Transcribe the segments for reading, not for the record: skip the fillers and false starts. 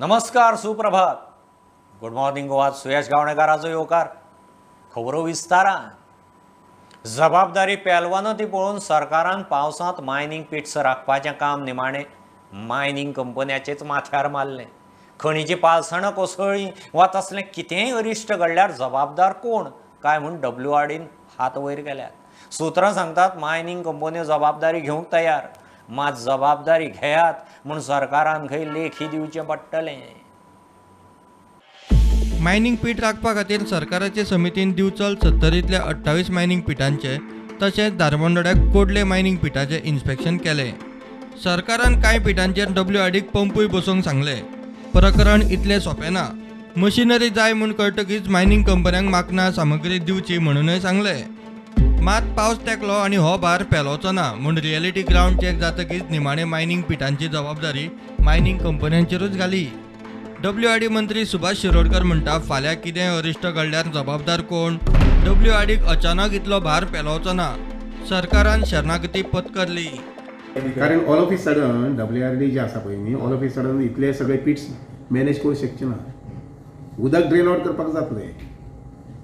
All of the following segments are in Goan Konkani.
नमस्कार, सुप्रभात, गुड मॉर्निंग गोवा. सुयश गावणेकाराचो येवकार. खबरो विस्तारान. जबाबदारी पेलवाना ती पळोवन सरकारान पावसांत मायनींग पिट्स राखपाचें काम निमाणें मायनींग कंपन्याचेच माथ्यार मारलें. खणीची पालसणां कोसळ्ळीं वा तसलें कितेंय अरिश्ट घडल्यार जबाबदार कोण काय म्हूण डब्ल्यूआरडीन हात वयर केल्यात. सुत्रां सांगतात, मायनींग कंपन्यो जबाबदारी घेवंक तयार, मात जबाबदारी घेयात म्हूण सरकारान खंय लेखी दिवचें पडटलें. मायनींग पीट राखपा खातीर सरकाराचे समितीन दिवचल, सत्तरींतल्या 28 मायनींग पिटांचे तशेंच धारबांदोड्याक कोडले मायनींग पिटाचें इन्स्पेक्शन केलें. सरकारान कांय पिटांचेर डब्ल्यूआरडीक पंपूय बसोवंक सांगलें. प्रकरण इतलें सोंपें ना. मशिनरी जाय म्हूण कळटकीच मायनींग कंपन्यांक माकनां सामग्री दिवची म्हणूनय सांगलें. मात पावस तेंकलो आनी हो भार पेलोवचो ना म्हूण रियलिटी ग्रावंड चॅक जातकीच निमाणें मायनींग पिटांची जबाबदारी मायनींग कंपन्यांचेरूच घाली. डब्ल्यूआरडी मंत्री सुभाष शिरोडकर म्हणटा, फाल्यां कितेंय अरिश्ट घडल्यार जबाबदार कोण? डब्ल्यूआरडीक अचानक इतलो भार पेलोवचो ना. सरकारान शरणागती पत्करली. कारण all of a sudden WRD जे आसा पळय न्ही, ऑल ऑफ ए सडन इतले सगळे पिट्स मॅनेज करूंक शकचे ना. उदक ड्रेन आवट करपाक जातलें,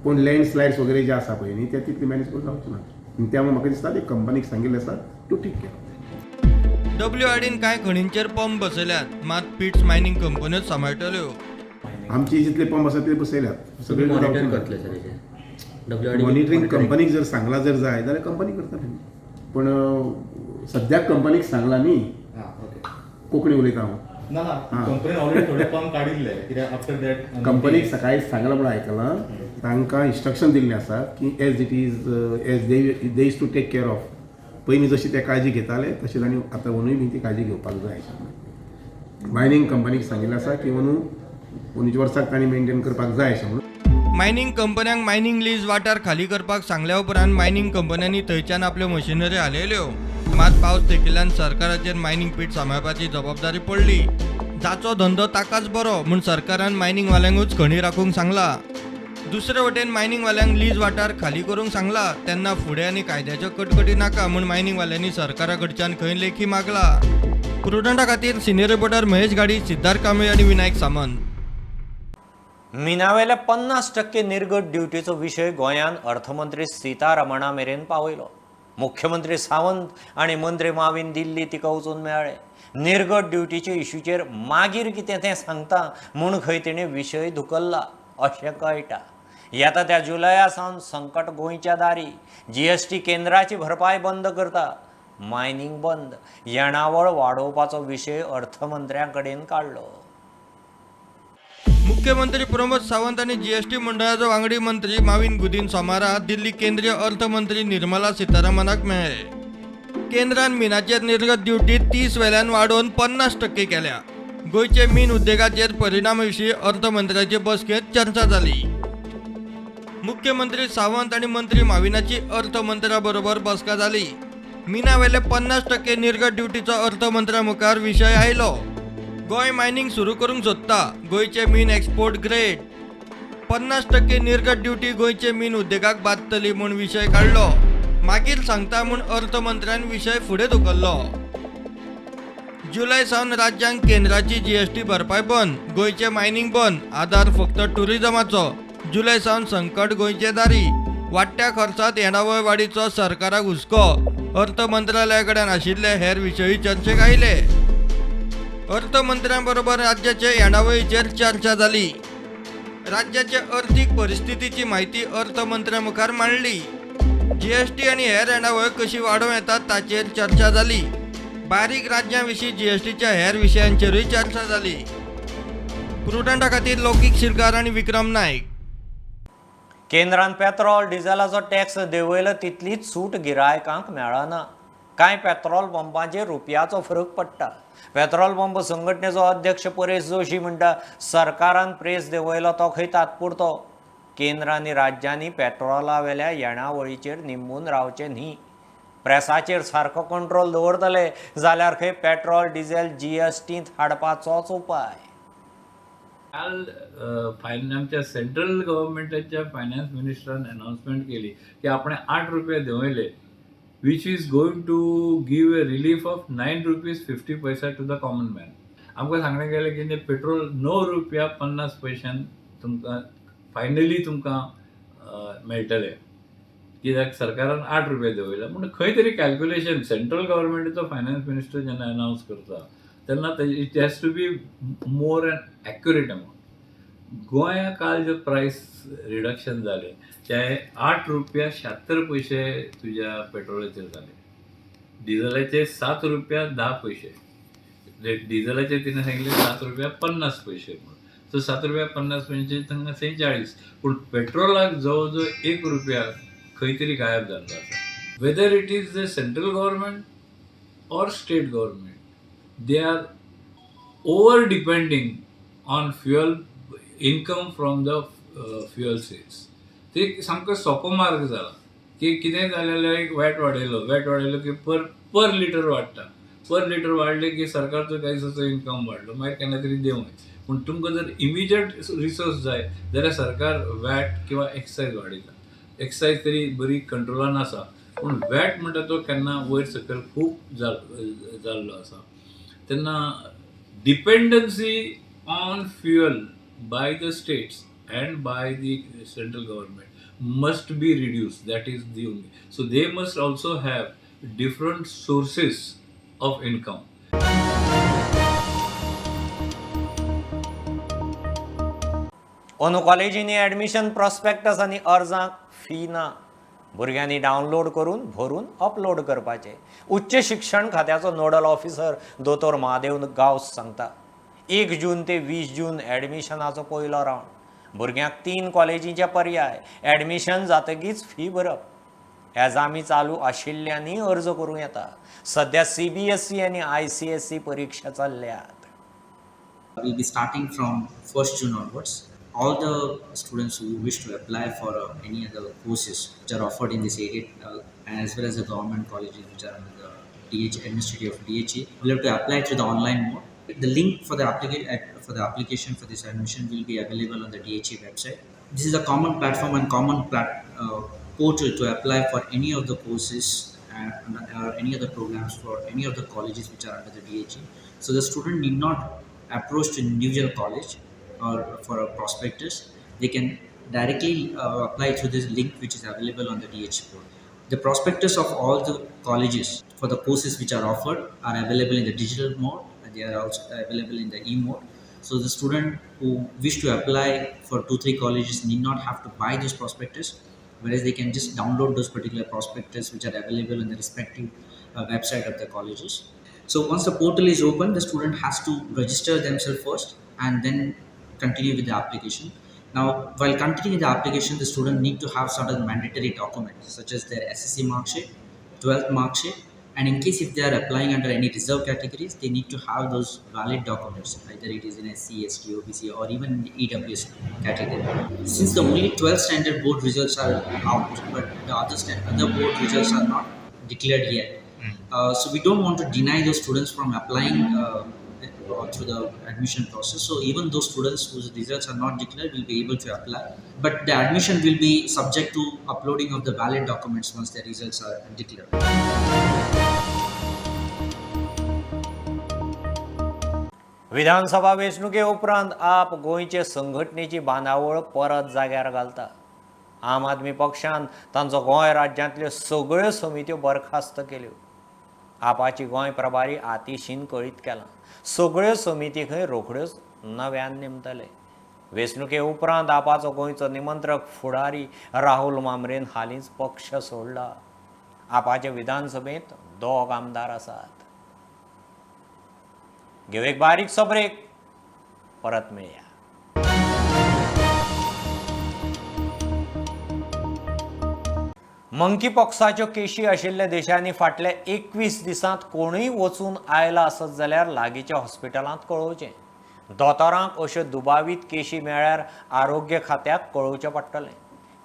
पूण लँड स्लायड्स वगैरे जे आसा पळय न्ही, ते तितले मॅनेज करूंक जावचे ना. आनी त्यामुळे म्हाका दिसता ते कंपनीक सांगिल्लें आसा टू टेक केअर. डब्ल्यूआरडीन कांय खणींचेर पंप बसयल्यात, मात पिट्स मायनींग कंपन्योच सांबाळटल्यो. आमची जितले पंप आसा ते बसयल्यात सगळे. मॉनिटर करतले सर हेजे डब्ल्यूआरडी? मॉनिटरींग कंपनीक जर सांगलां जर जाय जाल्यार कंपनी करतली, पूण सद्याक कंपनीक सांगलां न्ही. हां ओके. कोंकणी उलयता हांव. ना ना. हां. कंपनीन ऑलरेडी थोडे पंप काडिल्ले कित्याक आफ्टर that कंपनीक सकाळी सांगलां म्हूण आयकलां. तांकां इन्स्ट्रक्शन दिल्लें आसा की as it is, as they used to take care of, पयलीं जशी ते काळजी घेताले तशें तांणी आतां अंदूय बी ती काळजी घेवपाक जाय. मायनींग कंपनीक सांगिल्लें आसा की अंदू अंदूच्या वर्साक तांणी मेंटेन करपाक जाय अशें म्हणून. मायनींग कंपन्यांक मायनींग लीज वाठार खाली करपाक सांगल्या उपरांत मायनींग कंपन्यांनी थंयच्यान आपल्यो मशिनरी हालयल्यो. मात पावस तेंकिल्ल्यान सरकाराचेर मायनींग पीट सांबाळपाची जबाबदारी पडली. जाचो धंदो ताकाच बरो म्हूण सरकारान मायनींगवाल्यांकूच खणी राखूंक सांगला. दुसरे वटेन मायनींगवाल्यांक लीज वाठार खाली करूंक सांगला तेन्ना फुडें आनी कायद्याच्यो कटकटी नाका म्हूण मायनींगवाल्यांनी सरकारा कडच्यान खंय लेखी मागला. प्रुडंटा खातीर सिनियर रिपोर्टर महेश घाडी, सिद्धार्थ कांबळे आनी विनायक सामंत. मिनावेल्या 50% निर्गत ड्युटीचो विशय गोंयान अर्थमंत्री सीतारमणा मेरेन पावयलो. मुख्यमंत्री सावंत आनी मंत्री माविन दिल्ली तिका वचून मेळ्ळे. निर्गत ड्युटीचे इशूचेर मागीर कितें तें सांगता म्हूण खंय तिणें विशय धुकल्ला अशें कळटा. येता त्या जुलया सावन संकट गोंयच्या दारी. जीएसटी केंद्राची भरपाय बंद करता, मायनींग बंद, येणावळ वाडोवपाचो विशय अर्थमंत्र्यां कडेन काडलो. मुख्यमंत्री प्रमोद सावंत आनी जीएसटी मंडळाचो वांगडी मंत्री माविन गुदीन सोमारा दिल्ली केंद्रीय अर्थमंत्री निर्मला सीतारामनाक मेळ्ळे. केंद्रान मिनाचेर निर्गत ड्युटी 30 वेल्यान वाडोवन 50% केल्या. गोंयचे मीन उद्देगाचेर परिणामा विशीं अर्थमंत्र्याचे बसकेंत चर्चा जाली. मुख्यमंत्री सावंत आनी मंत्री माविनाची अर्थमंत्र्या बरोबर बसका जाली. मिनावेले 50% निर्गत ड्युटीचो अर्थमंत्र्या मुखार विशय आयलो. गोंय मायनींग सुरू करूंक सोदता. गोंयचे मीन एक्सपोर्ट ग्रेड. 50% निर्गत ड्युटी गोंयचे मीन उद्देगाक बादतली म्हूण विशय काडलो. मागीर सांगता म्हूण अर्थमंत्र्यान विशय फुडें धुकल्लो. जुलय सावन राज्यांक केंद्राची जीएसटी भरपाय बंद. गोंयचें मायनींग बंद. आदार फक्त टुरिजमाचो. जुलय सावन संकट गोंयचे दारी. वाडट्या खर्चात येणावळ वाडीचो सरकाराक हुस्को. अर्थ मंत्रालया कडेन आशिल्ले हेर विशयूय चर्चेक आयले. अर्थमंत्र्यां बरोबर राज्याचे येणावळीचेर चर्चा जाली. राज्याचे अर्थीक परिस्थितीची म्हायती अर्थमंत्र्या मुखार मांडली. जीएसटी आनी हेर येणावळ कशी वाडोवं येता ताचेर चर्चा जाली. बारीक राज्यां विशीं जीएसटीच्या हेर विशयांचेरूय चर्चा जाली. प्रुडंटा खातीर लौकीक शिरकार आनी विक्रम नायक. केंद्रान पेट्रोल डिझेलाचो टॅक्स देंवयलो तितलीच सूट गिरायकांक मेळना. कांय पेट्रोल पंपांचेर रुपयाचो फरक पडटा. पेट्रोल पंप संघटनेचो अध्यक्ष परेश जोशी म्हणटा, सरकारान प्रेस देंवयलो तो खंय तात्पुरतो. केंद्र आनी राज्यांनी पेट्रोला वेल्या येणावळीचेर निंबून रावचें न्ही. प्रेसाचेर सारको कंट्रोल दवरतले जाल्यार खंय पेट्रोल डिझेल जीएसटींत हाडपाचोच उपाय. काल आमच्या सेंट्रल गव्हर्मेंटाच्या फायनान्स मिनिस्टरान अनाउन्समेंट केली की आपण 8 रुपये देंवयले, which is going to give a relief of ₹9.50 to the common man. आमकां सांगणें गेलें की पेट्रोल 9 रुपया 50 पयशान तुमकां फायनली तुमकां मेळटलें, कित्याक सरकारान 8 रुपया देंवयला. पूण खंय तरी कॅल्क्युलेशन सेंट्रल गव्हर्मेंटाचो फायनान्स मिनिस्टर जेन्ना अनावन्स करता तेन्ना it has to be more and accurate amount. गोंया काल जे प्रायस रिडक्शन जालें ते 8 रुपया 76 पयशे तुज्या पेट्रोलाचेर जाले, डिझलाचे 7 रुपया 10 पयशे, डिझलाचे तिणें सांगिल्लें 7 रुपया 50 पयशे म्हणून, सो 7 रुपया 50 पयशे तांकां 46, पूण पेट्रोलाक जवळ जवळ 1 रुपया खंय तरी गायब जाल्लो आसा. Whether it is the central government or state government, they are over depending on fuel income from the fuel sales. ते सामको सोंपो मार्ग जाला की कितेंय जालें जाल्यार एक वॅट वाडयलो, वॅट वाडयलो की पर लिटर वाडटा, पर लिटर वाडलें की सरकारचो टॅक्साचो इन्कम वाडलो, मागीर केन्ना तरी देंवय. पूण तुमकां जर इमिजिएट रिसोर्स जाय जाल्यार सरकार वॅट किंवा एक्सायज वाडयता. एक्सायज तरी बरी कंट्रोलान आसा, पूण वॅट म्हणटा तो केन्ना वयर सकयल खूब जाल्लो आसा. तेन्ना dependency on fuel by the states and by the central government must be reduced. That is the only. So they must also have different sources of income. अंदू कॉलेजींनी ॲडमिशन प्रॉस्पेक्टस आनी अर्जांक फी ना. भुरग्यांनी डावनलोड करून भरून अपलोड करपाचें. उच्च शिक्षण खात्याचो नोडल ऑफिसर दोतोर महादेव गांवस सांगता, 1 जून ते 20 जून ॲडमिशनाचो पयलो रावंड. भुरग्यांक 3 कॉलेजींचे पर्याय. ॲडमिशन जातकीच फी भरप. एजामी चालू आशिल्ल्यांनी अर्ज करूं येता. सध्या CBSE आनी ICSE परिक्षा चल्ल्यात. We'll be starting from 1st June onwards. All the students who wish to apply for any other courses which are offered in this aided as well as the government colleges which are under the DH, administrative of DHE, will have to apply through the online mode. The link for the application for this admission will be available on the DHE website. This is a common platform and common portal to apply for any of the courses and or any other programs for any of the colleges which are under the DHE. So the student need not approach to individual college or for a prospectus. They can directly apply through this link which is available on the DHE portal. The prospectus of all the colleges for the courses which are offered are available in the digital mode, and they are also available in the e-mode. So the student who wish to apply for 2-3 colleges need not have to buy those prospectus, whereas they can just download those particular prospectus which are available on the respective website of the colleges. So once the portal is open, the student has to register themselves first and then continue with the application. Now, while continuing the application, the student need to have certain mandatory documents such as their SSC mark sheet, 12th mark sheet, and in case if they are applying under any reserve categories, they need to have those valid documents, either it is in SC, ST, OBC, or even in the EWS category. Since the only 12th standard board results are out, but the other board results are not declared yet. So we don't want to deny those students from applying through the admission process. So even those students whose results are not declared will be able to apply, but the admission will be subject to uploading of the valid documents once their results are declared. विधानसभा वेंचणुके उपरांत आप गोंयचे संघटनेची बांदावळ परत जाग्यार घालता. आम आदमी पक्षान तांचो गोंय राज्यांतल्यो सगळ्यो समित्यो बरखास्त केल्यो. आपाची गोंय प्रभारी आतिशीन कळीत केलां, सगळ्यो समिती खंय रोखड्योच नव्यान नेमतले. वेंचणुके उपरांत आपाचो गोंयचो निमंत्रक फुडारी राहुल मामरेन हालींच पक्ष सोडला. आपाचे विधानसभेंत 2 आमदार आसात. घेऊ एक बारीकसो ब्रेक, परत मेळया. मंकी पॉक्साच्यो केशी आशिल्ल्या देशांनी फाटल्या 21 दिसांत कोणूय वचून आयला आसत जाल्यार लागींच्या हॉस्पिटलांत कळोवचें. दोतोरांक अश्यो दुबावीत केशी मेळ्ळ्यार आरोग्य खात्याक कळोवचें पडटलें.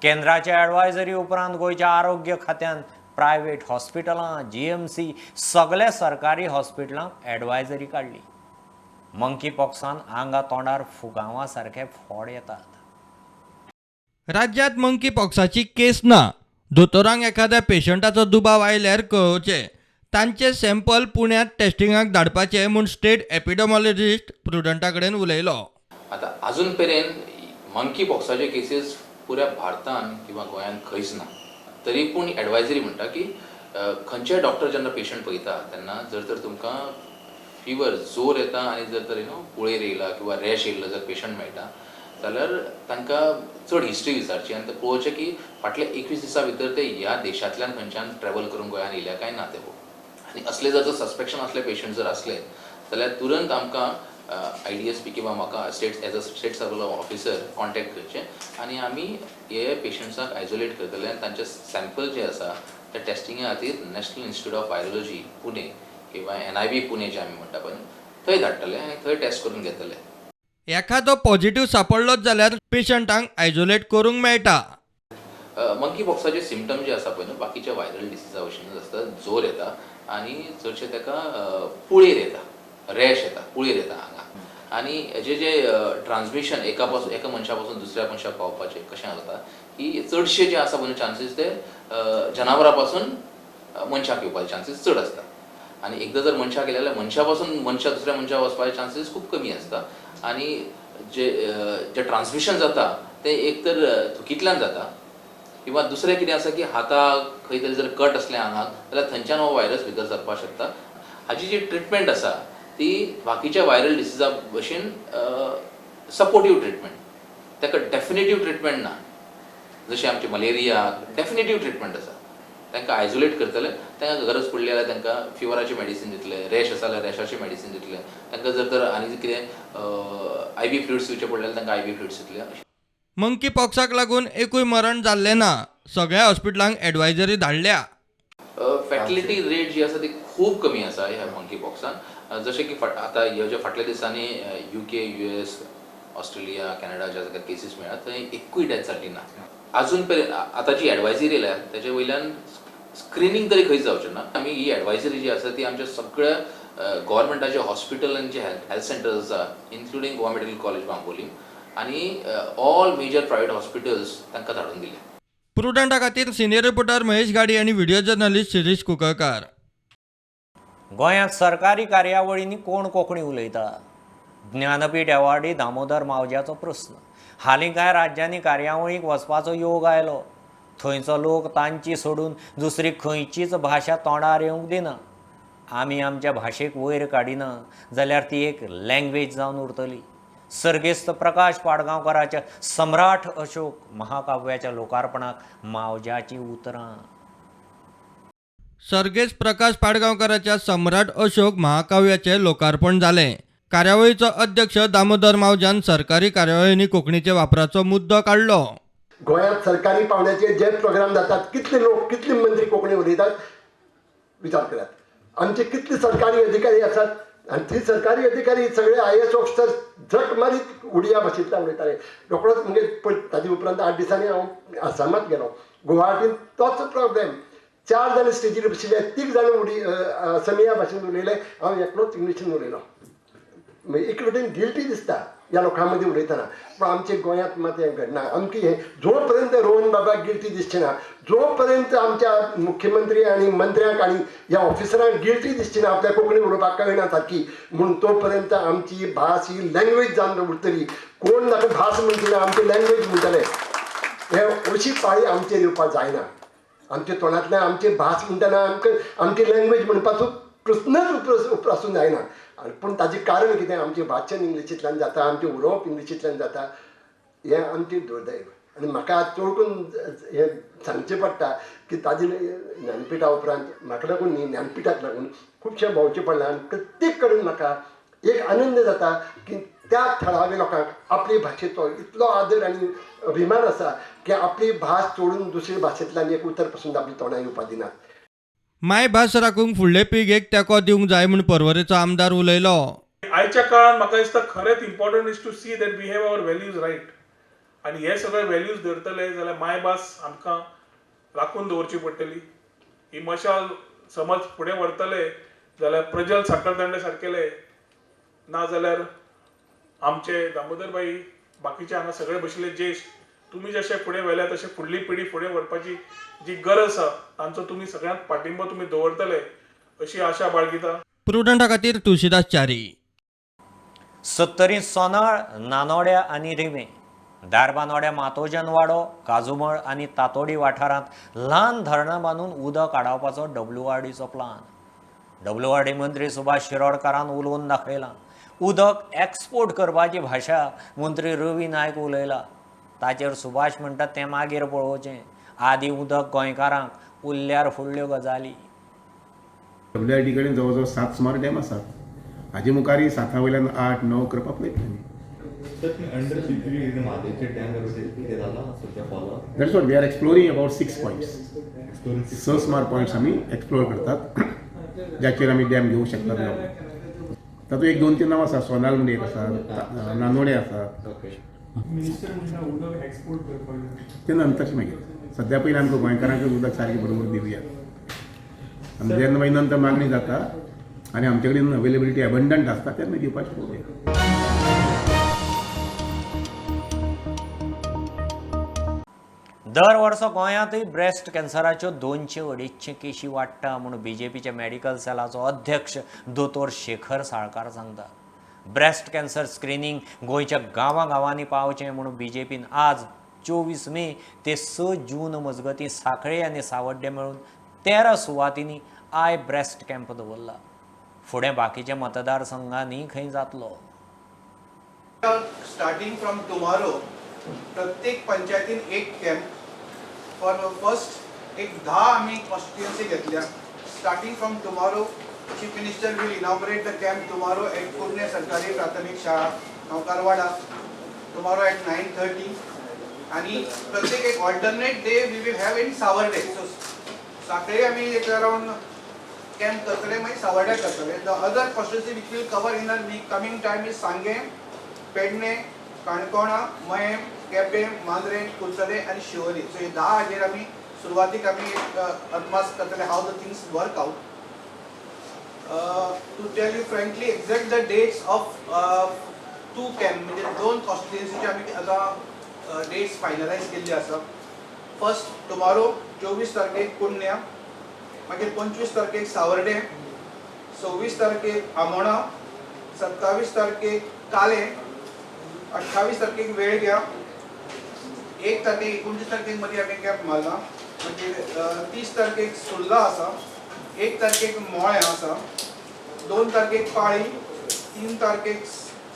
केंद्राच्या एडवायजरी उपरांत गोंयच्या आरोग्य खात्यान प्रायव्हेट हॉस्पिटलां, GMC, सगळ्या सरकारी हॉस्पिटलांक एडवायजरी काडली. मंकी पॉक्सान आंगा तोंडार फुगांवा सारखे फोड येतात. राज्यात मंकी पॉक्साची केस ना. दोतोरांक एखाद्या पेशंटाचो दुबाव आयल्यार कळोवचें. तांचे सॅम्पल पुण्यांत टेस्टिंगाक धाडपाचे म्हूण स्टेट एपिडेमॉलॉजिस्ट प्रुडंटा कडेन उलयलो. आतां अजून मेरेन मंकी पॉक्साचे केसीस पुऱ्या भारतान किंवा गोंयांत खंयच ना. तरी पूण एडवायजरी म्हणटा की खंयच्याय डॉक्टर जेन्ना पेशंट पळयता तेन्ना जर तर तुमकां फिवर जोर येता आनी जर तर पुळेर येयला किंवा रॅश येयल्लो जर पेशंट मेळटा जाल्यार तांकां चड हिस्ट्री विचारची आनी ते पळोवचें की फाटल्या 21 दिसां भितर ते ह्या देशांतल्यान खंयच्यान ट्रॅवल करून गोंयांत येयल्या काय ना ते. आनी असले जर सस्पेक्शन असले पेशंट जर आसले जाल्यार तुरंत आमकां IDSP किंवा म्हाका state as a state surveillance officer contact करचें आनी आमी हे पेशंट्सांक आयसोलेट करतले आनी तांचे सॅम्पल जे आसा ते टेस्टिंगा खातीर National Institute of Virology Pune किंवा NIV Pune जे आमी म्हणटा पळय थंय धाडटले आनी थंय टेस्ट करून घेतले. एखादो पॉझिटिव्ह सापडलोच जाल्यार पेशंटांक आयसोलेट करूंक मेळटा. मंकी पॉक्साचे सिमटम जे आसा पळय न्हू बाकीच्या व्हायरल डिसिजा भशेनूच आसता. जोर येता आनी चडशे ताका पुळेर येता, रॅश येता, पुळेर येता हांगा. आनी हेजे जे ट्रान्समिशन एका मनशा पासून दुसऱ्या मनशाक पावपाचें कशें जाता की चडशे जे आसा पळय चान्सीस ते जनावरां पासून मनशाक येवपाचे चान्सीस चड आसता. आनी एकदां जर मनशाक येयले जाल्यार मनशा पासून मनशा दुसऱ्या मनशाक वचपाचे चान्सीस खूब कमी आसता. आनी जे जे ट्रान्समिशन जाता तें एक तर थुकींतल्यान जाता किंवा दुसरें कितें आसा की हाताक खंय तरी जर कट आसलें आंगाक जाल्यार थंयच्यान हो व्हायरस भितर सरपाक शकता. हाजी जी ट्रिटमेंट आसा ती बाकीच्या व्हायरल डिसिजा भशेन सपोर्टीव ट्रिटमेंट, ताका डेफिनेटीव ट्रिटमेंट ना. जशें आमचे मलेरिया डेफिनेटीव ट्रिटमेंट आसा, तांकां आयसोलेट करतले, तांकां गरज पडली जाल्यार तांकां फिवराचें मेडिसीन दितले, रॅश आसा जाल्यार रॅशाचें मेडिसीन दितले, तांकां जर तर आनी कितें IV fluids दिवचे पडले जाल्यार तांकां IV fluids दितले. मंकी पॉक्साक लागून एकूय मरण जाल्लें ना. सगळ्या हॉस्पिटलांक एडवायजरी धाडल्या. फॅटलिटी रेट जी आसा ती खूब कमी आसा ह्या मंकी पॉक्सान. जशें की आतां ह्या ज्या फाटल्या दिसांनी UK, US, Australia, Canada ज्या जाग्यार केसीस मेळ्ळा थंय एकूय डेथ जाली ना अजून पर्यंत. आतां जी एडवायजरी येयल्या तेजे वयल्यान स्क्रिनींग तरी खंयच जावचें ना. आमी ही एडवायजरी जी आसा ती आमच्या सगळ्या गव्हर्मेंटाचे हॉस्पिटल आनी जे हेल्थ सेंटर्स आसा including Goa Medical College Bambolim आनी ऑल मेजर प्रायवेट हॉस्पिटल्स तांकां धाडून दिले. प्रुडंटा खातीर सिनियर रिपोर्टर महेश गाडी आनी व्हिडिओ जर्नलिस्ट शिरीष कुंकळकार. गोंयांत सरकारी कार्यावळींनी कोण कोंकणी उलयता? ज्ञानपीठ एवॉर्डी दामोदर मावज्याचो प्रस्न. हालीं कांय राज्यांनी कार्यावळीक वचपाचो योग आयलो. थंयचो लोक तांची सोडून दुसरी खंयचीच भाशा तोंडार येवंक दिना. आमी आमच्या भाशेक वयर काडिना जाल्यार ती एक लँग्वेज जावन उरतली. सर्गेस्त प्रकाश पाडगांवकराच्या सम्राट अशोक महाकाव्याच्या लोकार्पणाक मावज्याची उतरां. सर्गेस्त प्रकाश पाडगांवकराच्या सम्राट अशोक महाकाव्याचे लोकार्पण जालें. कार्यावळीचो अध्यक्ष दामोदर मावज्यान सरकारी कार्यावळींनी कोंकणीच्या वापराचो मुद्दो काडलो. गोंयांत सरकारी पावंड्याचेर जे प्रोग्राम जातात कितले लोक कितले मंत्री कोंकणी उलयतात विचार करात. आमचे कितले सरकारी अधिकारी आसात आनी ती सरकारी अधिकारी सगळे IAS officer झट मारीत उडिया भाशेंतल्यान उलयताले. रोखडोच म्हणजे ताजे उपरांत 8 दिसांनी हांव आसामात गेलो. गुवाहाटीन तोच प्रॉब्लेम. 4 जाण स्टेजीर बशिल्ले, 3 जाण असमिया भाशेन उलयले, हांव एकलोच इंग्लिशीन उलयलो. एक वटेन गिल्टी दिसता ह्या लोकां मदीं उलयतना, पूण आमच्या गोंयांत मात हें घडना. आमकां हें जो पर्यंत रोहन बाबाक गिल्टी दिसची ना, जो पर्यंत आमच्या मुख्यमंत्री आनी मंत्र्यांक आनी ह्या ऑफिसरांक गिल्टी दिसची ना आपल्या कोंकणी उलोवपाक कळना सारकी, म्हूण तो पर्यंत आमची भास ही लँग्वेज जावन उरतली. कोण नाका भास म्हणची ना, आमची लँग्वेज म्हणटले. हे अशी पाळी आमचेर येवपाक जायना. आमच्या तोंडांतल्यान आमची भास म्हणटना आमकां आमची लँग्वेज म्हणपाचो प्रस्नच उप्रासून जायना. पूण ताचें कारण कितें, आमचें भाशण इंग्लिशींतल्यान जाता, आमचें उलोवप इंग्लिशींतल्यान जाता, हें आमचें दुर्दैव. आनी म्हाका चड करून हें सांगचें पडटा की ताजे ज्ञानपिठा उपरांत म्हाका लागून न्ही, ज्ञानपिठाक लागून खुबशें भोंवचें पडलां आनी प्रत्येक कडेन म्हाका एक आनंद जाता की त्या थळाव्या लोकांक आपली भाशेचो इतलो आदर आनी अभिमान आसा की आपली भास सोडून दुसरे भाशेंतल्यान एक उतर पसून आपली तोंडां येवपाक दिनात. मायभास राखूंक फुडले पिळगेक तेंको दिवंक जाय म्हूण पर्वरेचो आमदार उलयलो. आयच्या काळान म्हाका दिसता खरेंच important is to see that we have our values right. आनी हे सगळे व्हॅल्यूज धरतले जाल्यार मायभास आमकां राखून दवरची पडटली. ही मशाल समज फुडें व्हरतले जाल्यार प्रजल साखरदांडे सारकेले, ना जाल्यार आमचे दामोदर भाई, बाकीचे हांगा सगळे बशिल्ले ज्येश्ठ, तुमी जशे फुडें व्हेल्या तशें फुडली पिढी फुडें व्हरपाची जी गरज आसा तांचो तुमी सगळ्यांत पाठिंबो तुमी दवरतले अशी आशा बाळगिता. प्रुडंटा खातीर तुळशीदास च्यारी. सत्तरी सोनाळ, नानोड्या आनी रिवे, धारबानोड्या मातोजनवाडो, काजूमळ आनी तातोडी वाठारांत ल्हान धरणां बांदून उदक आडावपाचो डब्ल्यूआरडीचो प्लान. डब्ल्यूआरडी मंत्री सुभाष शिरोडकारान उलोवन दाखयलां. उदक एक्सपोर्ट करपाची भाशा मंत्री रवी नायक उलयला. ताचेर सुभाष म्हणटा तें मागीर पळोवचें, आदी उदक गोंयकारांक उरल्यार फुडल्यो गजाली. डब्ल्यूआरडी कडेन जवळ जवळ 7 सुमार डॅम आसात. हाजे मुखारय 7 वयल्यान 8, 9 करपाक प्रयत्न आमी. अंडर सीपी म्हादयचे डॅम कितें जाला सद्या follow? That's what we are exploring about 6 points. 6 सुमार पॉयंट्स आमी एक्सप्लोर करतात ज्याचेर आमी डॅम घेवंक शकतात. तातूंत 1, 2, 3 नांव आसा. सोनाल म्हणून एक आसा, नानोडे आसा. ते नंतरचे मागीर सद्या पयलीं आमकां गोंयकारांक उदक सारकें बरोबर दिवया. आनी जेन्ना मागीर नंतर मागणी जाता आनी आमचे कडेन अवेलेबिलिटी एबंडंट आसता तेन्ना दिवपाचें पळोवया. दर वर्सा गोंयांतूय ब्रेस्ट कॅन्सराच्यो 200-250 केशी वाडटा म्हूण बीजेपीच्या मेडिकल सेलाचो अध्यक्ष दोतोर शेखर साळकार सांगता. ब्रेस्ट कॅन्सर स्क्रिनींग गोंयच्या गांवां-गांवांनी पावचें म्हूण बीजेपीन आज 24 मे ते 6 जून मजगतीं सांखळे आनी सावड्डे मेळून 13 सुवातींनी I breast camp दवरला. फुडें बाकीच्या मतदारसंघांनी खंय जातलो. स्टार्टिंग फ्रॉम टुमारो प्रत्येक पंचायतीन एक कॅम्प फॉर फर्स्ट एक 10 आमी कॉन्स्टिट्युएन्सी घेतल्या. Starting from tomorrow chief minister will inaugurate the camp tomorrow at Kudne सरकारी प्राथमिक शाळा नौकारवाडा टुमारो एट 9:30. आनी प्रत्येक एक alternate day we will have in Savarde. So Sanquelim आमी एक अरावंड कॅम्प करतले, मागीर सावर्ड्या करतले. The other constituency which will cover in the coming time is Sanguem, Pedne, काणकोणा, मयेम, केपें, मांद्रें, कुलसले आनी शिवोली. सो हे 10 हाजेर आमी सुरवातीक आमी एक अदमास करतले how the things work out. To tell you frankly exact the dates of 2 camp म्हणजे 2 कॉन्स्टिट्युएन्सीचे आमी आतां डेट्स फायनलायज केल्ली आसा. फर्स्ट टुमारो 24 तारखेक कुडण्या, मागीर 25 तारखेक सावर्डे, 26 तारखेक आमोणा, 27 तारखेक काले, 28 तारखेक वेळग्या, 1 तारखेक 29 तारखेक मदीं आमी कॅम्प मारला. मागीर 30 तारखेक सुर्ला आसा, 1 तारखेक मोळ्या आसा, 2 तारखेक पाळी, 3 तारखेक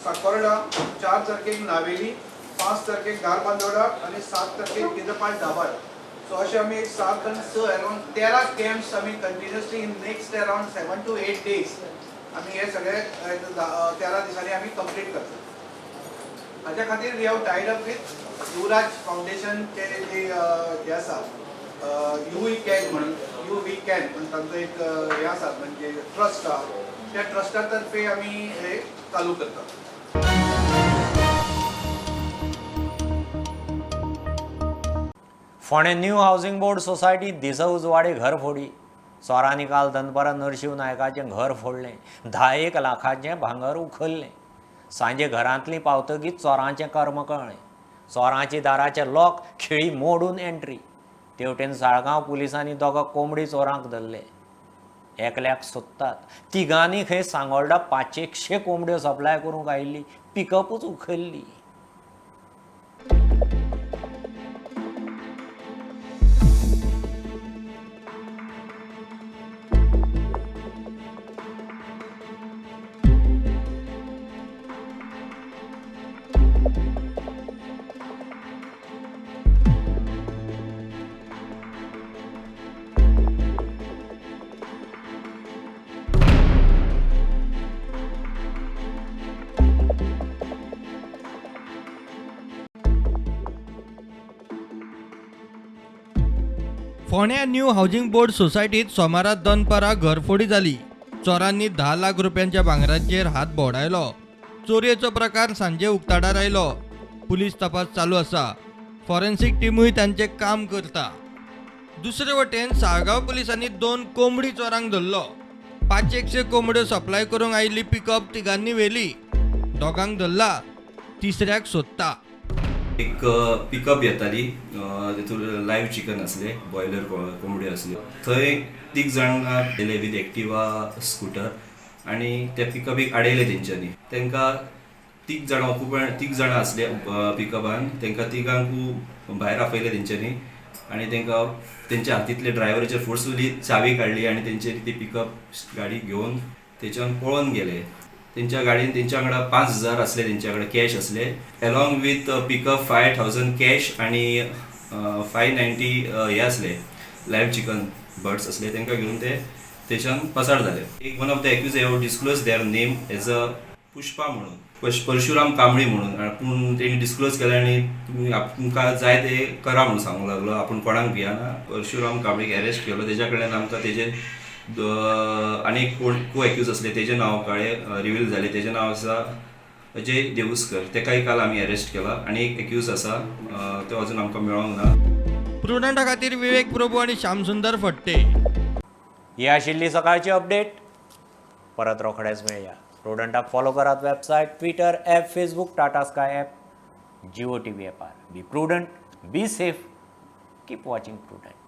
साकोर्डा, 4 तारखेक नावेली, 5 तारखेक धारबांदोडा आनी 7 तारखेक किदपाल दाबाळ. सो अशें आमी एक 7 आनी 6 अरावंड 13 कॅम्प्स आमी continuously in next around 7 to 8 days आमी हे सगळे 13 दिसांनी आमी कंप्लीट करता. हाच्या खातीर we have tied up with Yuvraj फावंडेशनचे जे हे आसा you we can म्हणून, you we can म्हणून तांचो एक हे आसा म्हणजे ट्रस्ट आसा, त्या ट्रस्टा तर्फे आमी हे चालू करता. फोंडें न्यू हावसिंग बोर्ड सोसायटी दिसा उजवाडे घर फोडी. चोरांनी काल दनपारां नरशिंव नायकाचें घर फोडलें. 10 लाखांचें भांगर उखल्लें. सांजे घरांतलीं पावतकीच चोरांचें कर्म कळ्ळें. चोरांची दाराचें लॉक खिळी मोडून एंट्री. तेवटेन साळगांव पुलिसांनी 2 कोंबडी चोरांक धरले. एकल्याक सोदतात. तिगांनी खंय सांगोल्डा 500 कोंबड्यो सप्लाय करूंक आयिल्ली पिकअपूच उखल्ली. फोंड्या न्यू हावसिंग बोर्ड सोसायटीत सोमारा दनपारा घरफोडी जाली. चोरांनी 10 लाख रुपयांच्या भांगराचेर हात भोंवडायलो. चोरयेचो प्रकार सांजे उक्ताडार आयलो. पुलीस तपास चालू आसा. फॉरेन्सिक टिमूय तांचें काम करता. दुसरे वटेन साळगांव पुलिसांनी 2 कोंबडी चोरांक धरलो. 500 कोंबड्यो सप्लाय करूंक आयिल्ली पिकअप तिगांनी व्हेली. दोगांक धरला, तिसऱ्याक सोदता. एक पिकअप येताली, तितून लायव्ह चिकन आसले, बॉयलर कोंबड्यो आसल्यो. थंय तीग जाणां गेले विथ एक्टिवा स्कुटर आनी त्या पिकअपीक आडयले तेंच्यांनी. तांकां तीग जाणां ऑक्युपंट, तीग जाणां आसले पिकअपान, तांकां तिगांकू भायर आपयले तेंच्यांनी आनी तांकां तेंच्या हातींतले ड्रायव्हराचेर फोर्सफुली चावी काडली आनी तेंच्यांनी ती पिकअप गाडी घेवन थंयच्यान पळोन गेले. तेंच्या गाडयेन तेंच्या वांगडा 5000 आसले, तेंच्या कडेन कॅश आसले, along with pickup 5000 cash आनी 590 हे आसले, लायव्ह चिकन बर्ड्स आसले. तांकां घेवन ते थंयच्यान पसार जाले. एक one of the accused have disclose their name as a Pushpa म्हणून, परशुराम कांबळी म्हणून, पूण तेणी डिस्क्लोज केलें आनी तुमी तुमकां जाय ते करा म्हणून सांगूंक लागलो, आपूण कोणाक भियना. परशुराम कांबळीक अरेस्ट केलो. तेज्या कडल्यान आमकां तेजे आनी कोण को एक्यूज आसले तेजें नांव कळ्ळें, रिवील जालें. तेजें नांव आसा अजय देवुस्कर. तेकाय काल आमी अरेस्ट केला आनी एक एक्यूज आसा, तो अजून आमकां मेळोंक ना. प्रुडंटा खातीर विवेक प्रभू आनी श्यामसुंदर फट्टे. ही आशिल्ली सकाळची अपडेट. परत रोखडेच मेळया. प्रुडंटाक फॉलो करात website, Twitter app, Facebook, Tata Sky app, Jio TV ॲपार. Be prudent, be safe, keep watching Prudent.